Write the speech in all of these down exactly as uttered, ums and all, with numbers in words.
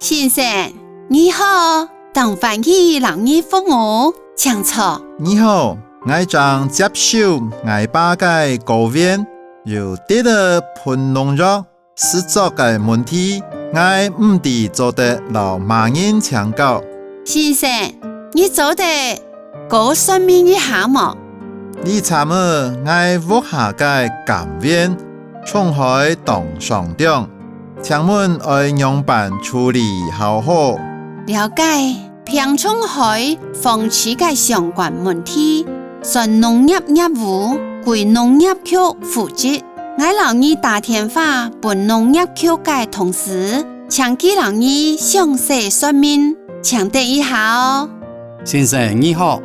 先生，你好，當歡喜摎你服務，請坐。你好，𠊎正接收𠊎爸个高原，有滴仔噴農藥 施作个問題，𠊎毋知做得摎麼人請教。先生，你做得過說明一下無？這站仔𠊎屋下个柑園蟲害當嚴重，請問愛仰般處理較好？了解，病蟲害防治个相關問題，全農業業務歸農業局負責。 𠊎摎你打電話分農業局个同事，請佢摎你詳細說明，請等一下哦。先生你好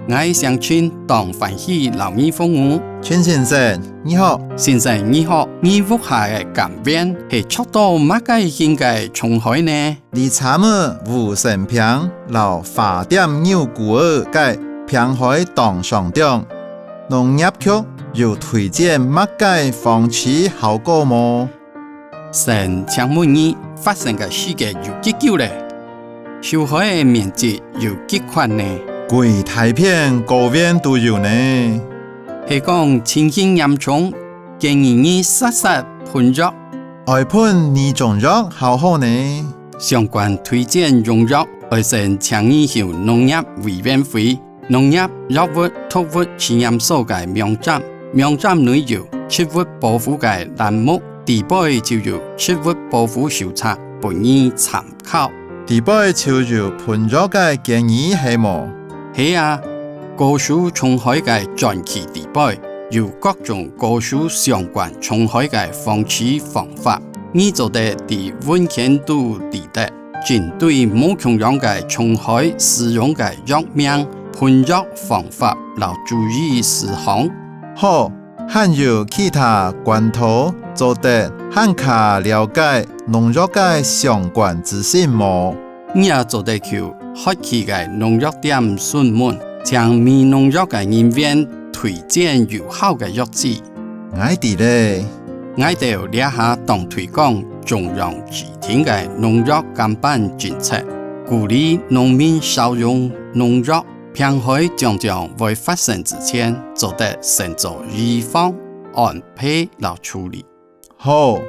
，𠊎姓秦，當歡喜摎你服務。秦先生你好。先生你好，你屋下个柑園係著到麼个型个蟲害呢？ 這站仔烏身病摎花點牛蛄仔个病害當嚴重，農業局有推薦麼个防治效果無？先請問你發生个時間有幾久咧？受害个面積有幾闊呢？歸大片高原都有呢。係講情形嚴重，建議你煞煞噴藥。 愛噴哪種藥較好呢？相關推薦用藥愛先請你向農業委員會、農業藥物毒物試驗所个網站，網站內有植物保護个欄目，底背就有植物保護手冊分你參考。底背就有噴藥个建議係無？係啊，高樹蟲害个專區底背 有各種高樹相關蟲害个防治方法，你做得在文獻肚裡底，針對無共樣个蟲害使用个藥名、噴藥方法摎注意事項。好，還有其他管道做得還較了解農藥个相關資訊無？ 你也做得去學區个農藥店詢問，請賣農藥个人員推薦有效个藥劑。𠊎知咧。𠊎兜這下當推廣中央指定个農藥監管政策，鼓勵農民少用農藥。病害將將會發生之前，做得先做預防、安排摎處理。 好，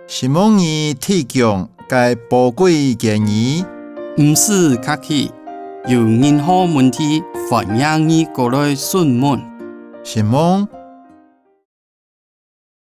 承蒙你提供个寶貴建議。毋使客氣，有任何問題，歡迎你過來詢問。承蒙，